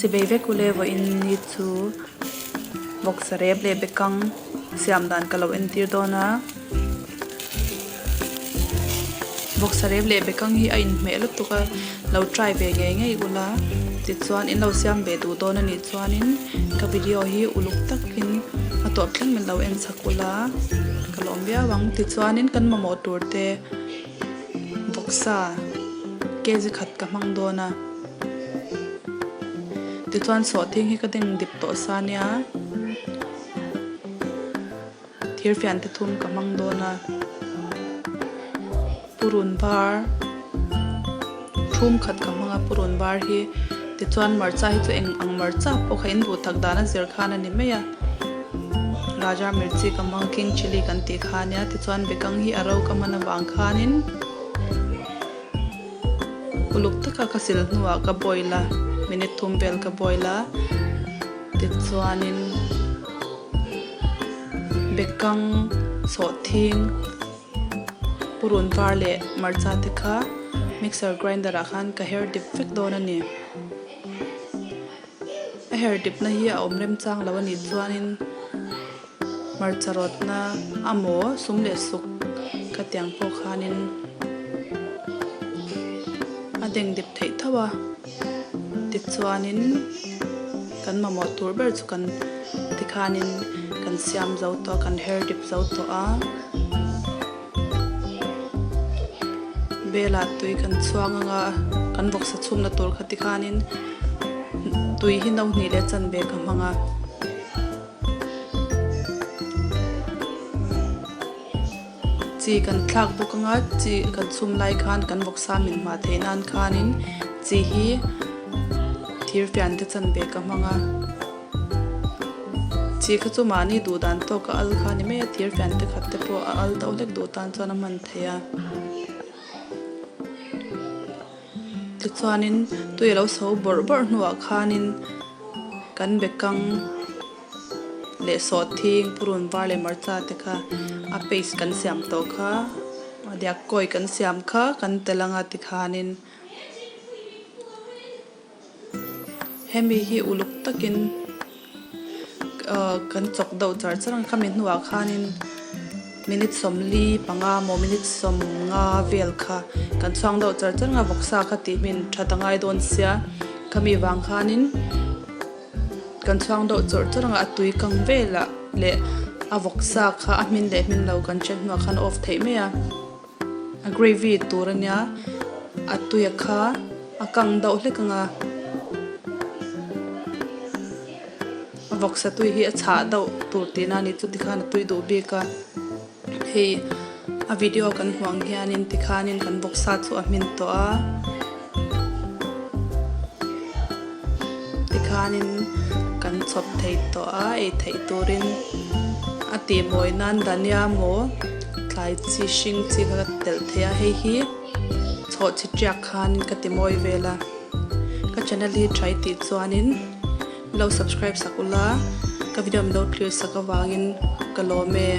Chibei vek ule vawiin ni chu vawksa rep leh bekang siam dan ka lo entir dawn a. Vawksa rep leh bekang hi a inhmeh lutuk a, lo try ve ngei ngei ula. Tichuan in lo siam ve duh dawn a nih chuanin ka video hi uluk takin a tawp thleng min lo en chak ula ka lawm viau ang. Tichuanin kan mamawh tur te vawksa kg khat ka hmang dawn a. Tichuan sawhthing hi ka deng dip tawh sa nia. Thirfian te thum ka hmang dawn a, purun var thum khat ka hmang a, purun var hi tichuan hmarcha hi chu eng ang hmarcha pawh kha in duh tak dan a zir khan a ni mai a, Raja mirchi ka hmang king chilli kan tih kha a nia, tichuan bekang hi a ro ka hman avang khanin uluk taka ka sil hnuah ka boil a, minute thum vel ka boil a, tichuanin. Bekang, sawhthing, purun var leh hmarcha te kha mixer grinder ah khan ka her dip vek dawn a ni. A her dip na hi a awm remchang lo a nih chuanin hmarcha rawtna amaw sum leh suk ka tiang pawh khanin a deng dip theih tho a. Tichuanin kan mamawh tur ber chu kan tikhanin kan siam zo tawh a, kan her dip zo tawh a. Velah tui kan chhuang ang a, kan vawksa chhumna tur kha tikhanin tui hi no hnih leh chanve ka hmang a. Chi kan thlak bawk anga chi kan chhum lai khan kan vawksa min hmah theih nan khanin chi hi thir fian te chanve ka hmang a chi kha chu mahni duh dan tawk a al kha a ni mai a thir fian te khat te pawh a al deuh hlek duh tan chuan a hman theih a. Tichuanin tui a lo so bawrh bawrh hnuah khanin kan bekang leh sawhthing purun var leh hmarcha te kha a paste kan siam tawh kha a diak kawi kan siam kha kan tel anga tikhanin hemi hi uluk takin kan chawk deuh char char ang khami hnuah khanin minute sawmli panga maw minute sawmnga vel kha kan chhuang deuh char char ang a vawksa kha tih hmin that a ngai dawn sia khami vang khanin kan chhuang deuh chawrh chawrh ang a a tui kang velah leh a vawksa kha a hmin leh hmin lo kan hriat hnuah khan a off theih mai a. A gravy tur a nia a tui a kha a kang deuh hlek ang a a vawksa tui hi a chhah deuh tur tihna a ni chu tikhan a tui duh bik a hei a video kan hmuh ang hianin tikhanin kan vawksa chu a hmin tawh a tikhanin kan chhawp thei tawh a ei theih turin a tih mawi nan dhania maw tlai chi hring chi kha ka telh thei a hei hi chhawh chi tiak khan ka ti mawi vel a ka channel hi try tih chuanin lo subscribe sak ula ka video min lo clear sak avangin ka lawm e.